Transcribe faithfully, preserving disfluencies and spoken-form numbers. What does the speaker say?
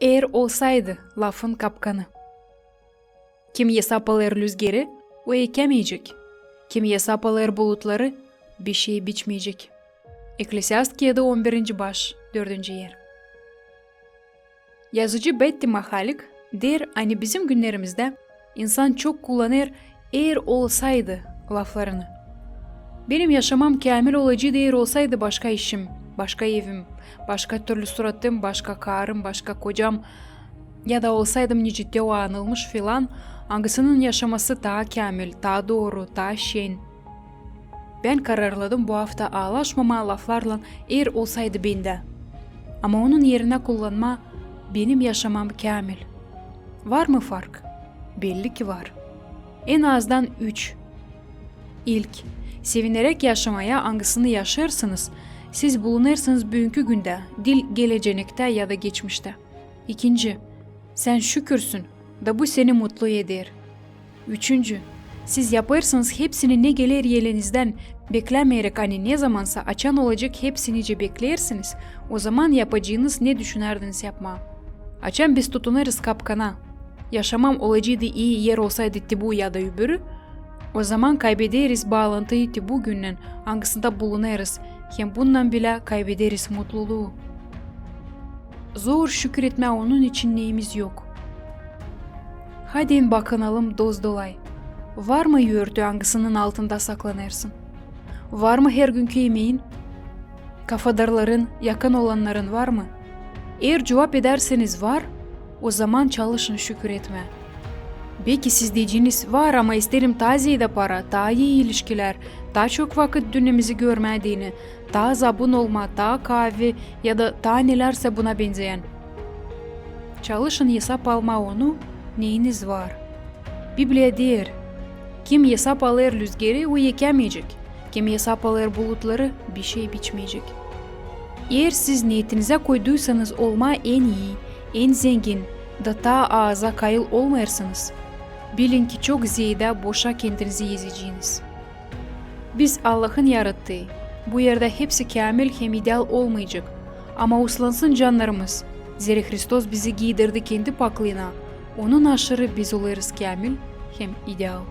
Eer olsaydı lafın kapkanı. Kim esap alêr lüzgeri, o ekämeyecek. Kim esap alêr bulutları, bişey biçmeyecek. Ekklesiast kiyedi, on birinci baş, dördüncü er. Yazıcı Betti Mahalik deer, ani bizim günnerimizdä insan çok kullanêr eer olsaydı laflarını. Benim yaşamam käämil olaceydı, eer olsaydı başka işim, başka evim, başka türlü suratım, başka karım, başka kocam, ya da olsaydım nicä te o anılmış filan, angısının yaşaması taa käämil, taa dooru, taa şen. Bän kararladım bu afta aalaşmamaa laflarlan eer olsaydı bendä, ama onun erinä kullanmaa benim yaşamam käämil. Var mı fark? Belli ki var. En azdan üç. İlk, sevineräk yaşamaya, angısını yaşêêrsınız, siz bulunêrsınız büünkü gündä, diil gelecenektä ya da geçmiştä. İkinci, sän şükürsün, da bu seni mutlu eder. Üçüncü, siz yapêrsınız hepsini, ne geler elinizdän, beklämeyeräk, ani nezamansa, açan olacek hepsi nicä bekleersiniz, ozaman yapacınız, ne düşünärdiniz yapmaa. Açan biz tutunêrız kapkana, yaşamam olaceydı ii, eer olsaydı te bu ya da öbürü, ozaman kaybederiz baalantıyı te bu günnän, angısında bulunêrız, hem bundan bilä kaybederiz mutluluu. Zor şükür etmää onun için, neyimiz yok. Hadi bakınalım doz-dolay. Var mı örtü, angısının altında saklanêrsın? Var mı hergünkü emeyin? Kafadarların, yakın olannarın var mı? Eer cuvap edärseniz var, ozaman çalışın şükür etmää. Beki siz deyeceniz: var, ama isteerim taa zeedä para, taa ii ilişkilär, taa çok vakıt dünnemizi görmää deyni, taa zabun olmaa, taa kaavi ya da taa nelärsä buna benzeyän. Çalışın esap almaa onu, neyiniz var. Bibliya deer: kim esap alêr lüzgeri, o ekämeyecek. Kim esap alêr bulutları, bişey biçmeyecek. Eer siz neetinizä koyduysanız olmaa en ii, en zengin, da taa aaza kayıl olmêêrsınız, bilin ki çok zeedä boşa kendinizi ezeceniz. Biz Allahın yarattıı, bu erdä hepsi käämil hem ideal olmayacek, ama uslansın cannarımız, zerä Hristos bizi giidirdi kendi paklıına, onun aşırı biz olêrız käämil hem ideal.